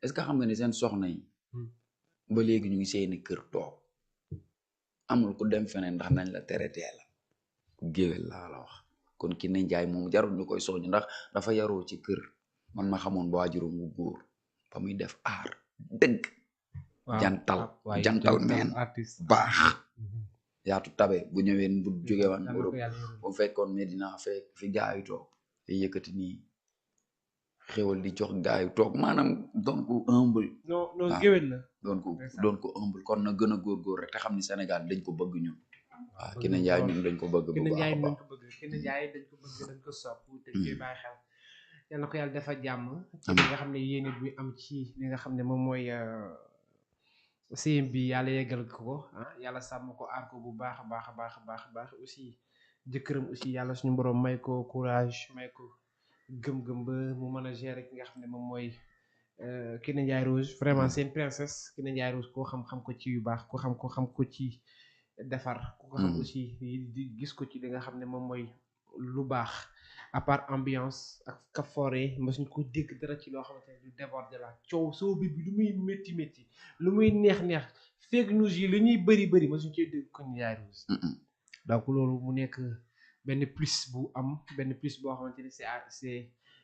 est-ce que xam nga ni seen soxna yi ba léegi ñu ngi seeni kër toog amul ku dem feneen ndax nañ la traité la géwél laa la wax kon Kiné Njaay moom jarul ñu koy soñu ndax dafa yaroo ci kër man ma xamoon waajuram wu góor ba muy def aar dëgg jantal meen baax yaatu tabe bu ñëween bu jóge woon Europe bu fekkoon Medina fekk fi gaayu toog te yëkkati nii xewal di jox gaayu toog maanaam doon ko humble non géwél la doon ko humble kon na gën a góorgóor rek te xam ni Sénégal dañ ko bëgg ñun waaw Kiné Njaay ñun dañ ko bëgg bu baax a baax Kiné Njaay dañ ko bëgg dañ ko sopp te koy bàyyi xel yal na ko yàlla dafa jàmm ci li nga xam ne yéene bi am ci li nga xam ne moom mooy sëyam bi yàlla yeggal ko yàlla sàmm ko aar ko bu baax a baax a baax a baax a baax aussi jëkkëram aussi yàlla suñu borom may ko courage may ko gëm-gëm ba mu mën a gérer ki nga xam ne moom mooy Kiné Ndiaye Rose vraiment c'est une princesse Kiné Ndiaye Rose koo xam-xam ko ci yu baax ko xam ko ci defar ku ko xam aussi di gis ko ci li nga xam ne moom mooy lu baax à part ambiance ak kafoore mosuñ ko dégg dara ci loo xamante ne du déborde la coow soo bi lu muy métti métti lu muy neex fake news yi lu ñuy bëri mosuñ cee dégg Kiné Ndiaye Rose donc loolu mu nekk benn plus bu am benn plus boo xamante ne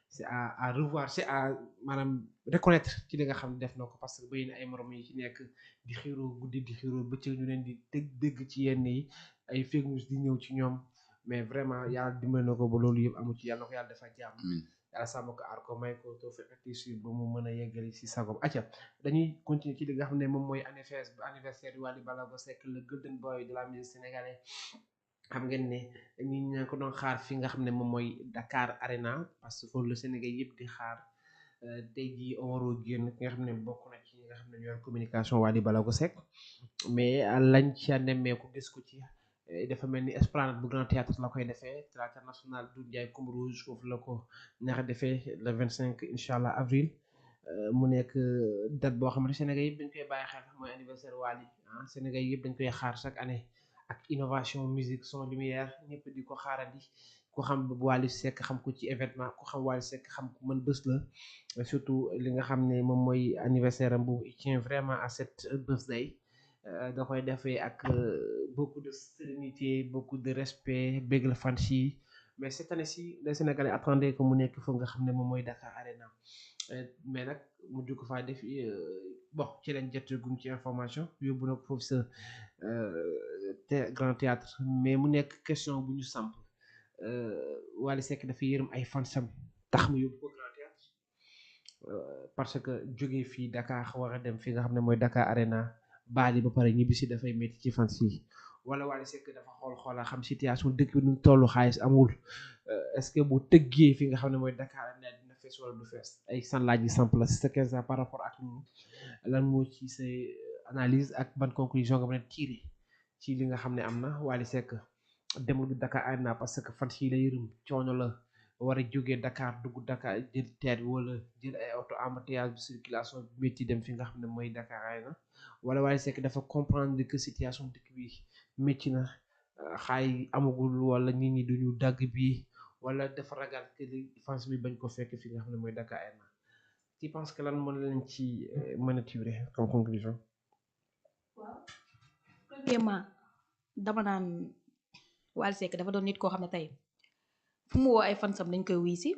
c'est à revoir c'est à maanaam reconnaître ci li nga xam ne def na ko parce que bëri na ay morom yi ci nekk di xiiroo guddi di xiiroo bëccëg ñu leen di dégg ci yenn yi ay fake news di ñëw ci ñoom mais vraiment yàlla dimbali na ko ba loolu yëpp amu ci yàlla na ko yàlla dafa jàmm yàlla sàmm ko aar ko may ko too fekk sur ba mu mën a yeggali si sagom acca dañuy continuer ci li nga xam ne moom mooy anniversaire yu Wally Ballago Seck le golden boy de la musique sénégalaise xam ngeen ne ñi ñaa ko doon xaar fi nga xam ne moom mooy Dakar Arena parce que foofu le Sénégal yëpp di xaar tey jii Omaro génn ki nga xam ne bokk na ci ñi nga xam ne ñoo communication Wally Ballago Seck mais lañ ca nemmeeku gis ko ci dafa mel ni esplanade bu Grand Théâtre la koy defee théâtre national Doudou Ndiaye Coumba Rouge foofu la ko neex a defee le 25 incha allah avril mu nekk date boo xam ne Sénégal yëpp dañ koy bàyyi xel mooy anniversaire Wally Sénégal yëpp dañ koy xaar chaque année ak innovation musique son lumière ñëpp di ko xaarandi ku xam Wally Seck xam ko ci événement ku xam Wally Seck xam ko mën bés la surtout li nga xam ne moom mooy anniversaire am boobu il tient vraiment à cette birthday da koy defee ak beaucoup de sérénité beaucoup de respect bégal fan si mais cette année-ci les Sénégalais attendaient que mu nekk foofu nga xam ne moom mooy Dakar Arena mais nag mu jóg faa def bon ci lañ jot gum ci information yóbbu na ko foofu sa Grand Théâtre mais mu nekk question bu ñu samp Wally Seck dafa yërëm ay fansam tax mu yóbbu ko Grand Théâtre parce que jógee fii Dakar war a dem fi nga xam ne mooy Dakar Arena baali ba pare ñibbisi dafay métti ci fans yi wala Wally Seck dafa xool xam situation dëkk bi nu tollu xaalis amul est-ce que bu tëggee fi nga xam ne mooy Dakar Arena dina fees wala du fees ay sanlaaj yi samp la c'est 15 ans par rapport ak ñu lan moo ci say analyse ak ban conclusion nga mën a tirer ci li nga xam ne am na Wally Seck demul du Dakar Arena parce que fans yi la yërëm coono la war a jógee Dakar dugg Dakar jël teer bi wala jël ay auto embouteillage bi circulation bi métti dem fi nga xam ne mooy Dakar Arena wala Wally Seck dafa comprendre que situation dëkk bi métti na xaay amagul wala nit ñi duñu dagg bi wala dafa ragal que li fans bi bañ ko fekk fi nga xam ne mooy Dakar Arena tu penses que lan mën lañ ci mën a tirer comme conclusion. waaw premièrement dama naan Wally Seck dafa doon nit koo xam ne tey fu mu woo ay fansam dañ koy wuy si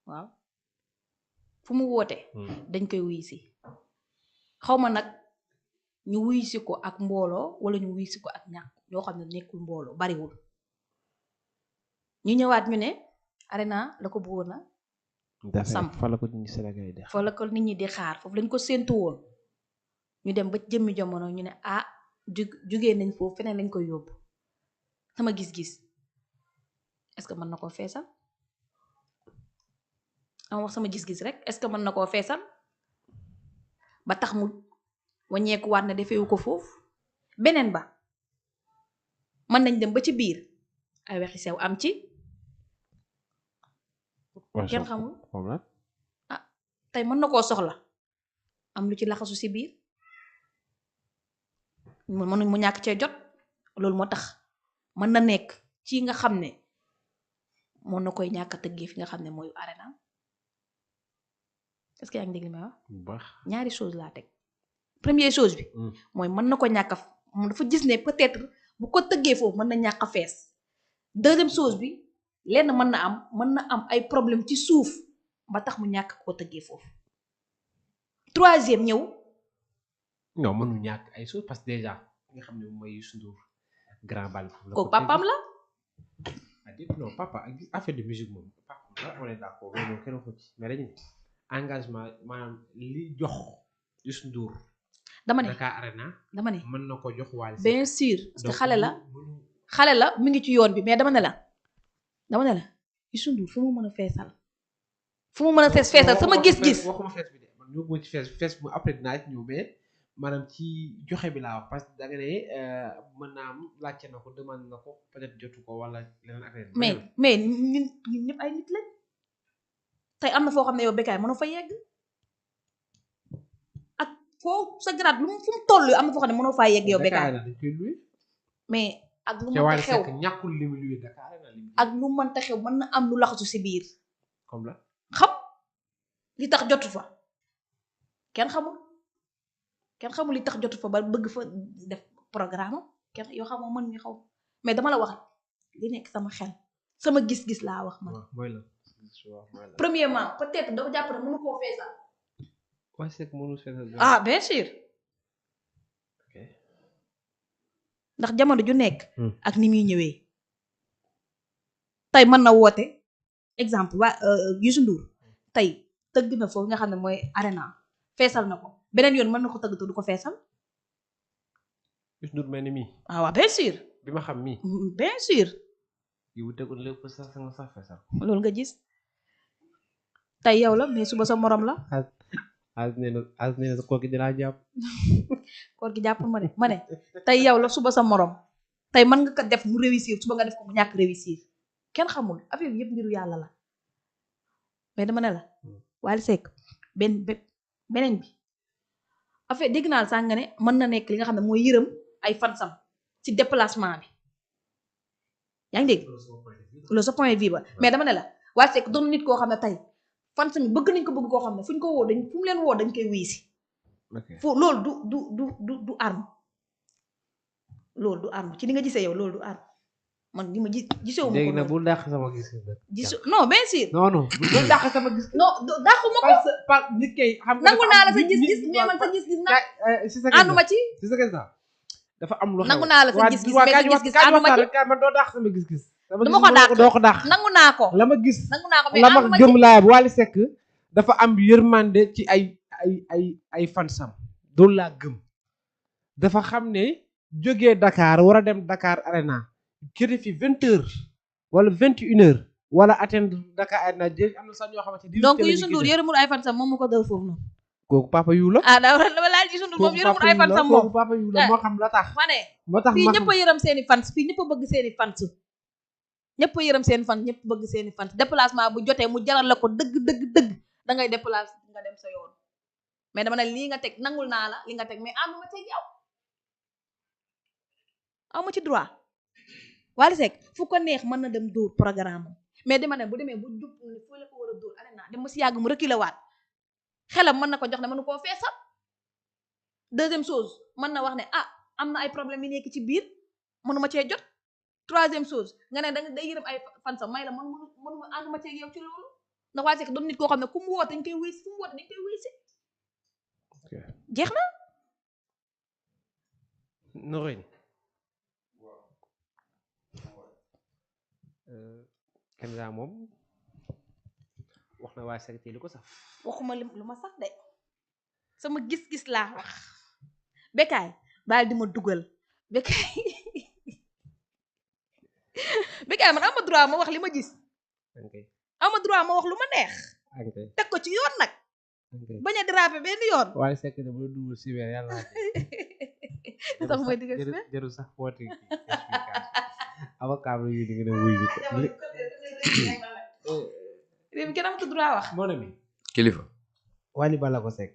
waaw fu mu woote dañ koy wuy si xaw ma nag ñu wuy si ko ak mbooloo wala ñu wuy si ko ak ñàkk ñoo xam ne nekkul mbooloo bariwul ñu ñëwaat ñu ne Arena la ko bëggoon a samp fa la ko nit ñi Sénégal di fa la ko nit ñi di xaar foofu lañ ko séentu woon ñu dem ba jëmmi jamono ñu ne jugee nañ foofu feneen lañ koy yóbbu sama gis-gis est-ce que mën na koo feesal ama wax sama gis-gis rek est-ce que mën na koo feesal ba tax mu waññeeku waat na defewu ko foofu beneen ba mën nañ dem ba ci biir ay waxi sew am ci kenn xamul tey mën na koo soxla am lu ci laxasu si biir mënuñ mu ñàkk cee jot loolu moo tax mën na nekk ci nga xam ne mën na koy ñàkk a tëggee fi nga xam ne mooy Arena est-ce que yaa ngi dégg li may wax bu baax. ñaari chose laa teg première chose bi mooy mën na ko ñàkk a moom dafa gis ne peut-être bu ko tëggee foofu mën na ñàkk a fees deuxième chose bi lenn mën na am ay problème ci suuf ba tax mu ñàkk koo tëggee foofu troisième ñëw non mënu ñàkk ay choses parce que déjà nga xam ne mooy Youssou Ndour grand bal foofu la kooku papaam la non papa ak affaire de musique moom papa on est d'accord loolu kenn waxu ci mais dañu ne engagement maanaam li jox Youssou Ndour dama ne Dakar Arena mën na ko jox Wally Seck bien sûr parce que xale la mi ngi ci yoon bi mais dama ne la Youssou Ndour fu mu mën a feesal sama gis-gis waxuma fees bi de man ñoo ci fees bu après dinaa ci ñëw mais maanaam ci joxe bi laa wax parce que da nga ne mën naa am laajte na ko demande na ko peut-être jotu ko wala leneen affaire mais ñun ñëpp ay nit lañ tey am na foo xam ne yow Bécaye mënoo fa yegg ak foo sa grade lu fu mu toll am na foo xam ne mënoo faa yegg yow Bécaye mais ak lu mënta xew ñàkkul li mu luy Dakar ak lu mënta xew mën na am lu laxasu si biir comme la xam li tax jotu fa kenn xamul li tax jotu fa ba bëgg fa def programme kenn yoo xamoo mën mi xaw mais dama la wax li nekk sama xel sama gis-gis laa wax man mooy la premièrement peut-être dama jàpp ne mënu koo feesal Wally Seck mënu feesal ah bien sûr ndax jamono ju nekk ak ni muy ñëwee tey mën na woote exemple waa Youssou Ndour tey tëgg na foofu nga xam ne mooy arena feesal na ko beneen yoon mën na ko tëgg te du ko feesal Youssou Ndour mel ni mii waaw bien sûr bi ma xam mii bien sûr yow tegul lépp sax nga sax feesal loolu nga gis tey yow la mais suba sa morom la as nee na koor gi dinaa jàpp koor gi jàpp ma ne tey yow la suba sa morom tey mën nga ko def mu réussir suba nga def ko mu ñàkk réussir kenn xamul affaire bi yëpp mbiru yàlla la mais dama ne la Wally Seck beneen bi affaire dégg naa sax nga ne mën na nekk li nga xam ne mooy yërëm ay fansam ci déplacement bi yaa ngi dégg loolu sa point de vue ba mais dama ne la Wally Seck doon nit koo xam ne tey fansam yi bëgg nañ ko bëgg koo xam ne fu ñu ko woo fu mu leen woo dañ koy wiisi foo loolu du arme loolu du arme ci li nga gisee yow loolu du arme man li ma gisewu ma ko léegi nag bu dàq sama gis non bien sûr non bu dàq sama gis non dàquma ko par nit kay xam nangu naa la sa gis-gis mais man sa gis-gis nag ànduma ci si sa question dafa am lu xew nangu naa la sa gis-gis mais sa gis-gis ànduma ci man doo dàq sama gis-gis dama ko dàq doo ko dàq nangu naa ko la ma gis nangu naa ko mais la ma ànduma gëm laa Wally Seck dafa am yërmande ci ay fansam doolu laa gëm dafa xam ne jógee Dakar war a dem Dakar Arena kër fi 20h wala 21h wala atteindre Dakar Arena jël am na sax ñoo xamante ni donc Youssou Ndour yërëmul ay fansam moom mu ko def foofu noonu kooku papa yu la dama laaj Youssou Ndour moom yërëmul ay fansam moom papa yu la moo xam la tax ma ne moo tax fii ñëpp a yërëm seeni fans fii ñëpp a bëgg seeni fans ñëpp a yërëm seeni fans ñëpp bëgg seeni fans déplacement bu jotee mu jaral la ko dëgg da ngay déplacer nga dem sa yoon mais dama ne lii nga teg nangul naa la li nga teg mais ànduma teg yow amu ci droit Wally Seck fu ko neex mën na dem dóor programme mais dama ne bu demee bu jub fu la ko war a dóor arena dem ba si yàgg mu reculer waat xelam mën na ko jox ne mënu koo feesal deuxième chose mën na wax ne am na ay problème yi nekk ci biir mënuma cee jot troisième chose nga ne danga day yërëm ay fansam may la mënuma ànduma cee yow ci loolu ndax Wally Seck doon nit koo xam ne ku mu woote dañ koy wéy si fu mu woote dañ koy wéy si jeex na Noreen Kenza moom wax na Wally Seck lu ko saf waxuma lu ma saf de sama gis-gis laa wax Bécaye baal di ma dugal Bécaye man ama droit ma wax li ma gis ama droit ma wax lu ma neex teg ko ci yoon nag bañ a déraper benn yoon Wally Seck de bu la dugal si weer yàlla sax mooy digga si jarul sax woote avocat la yu di gën a wuy bi réew mi kenn amatu droit wax moo ne mi kilifa Wally Ballago Seck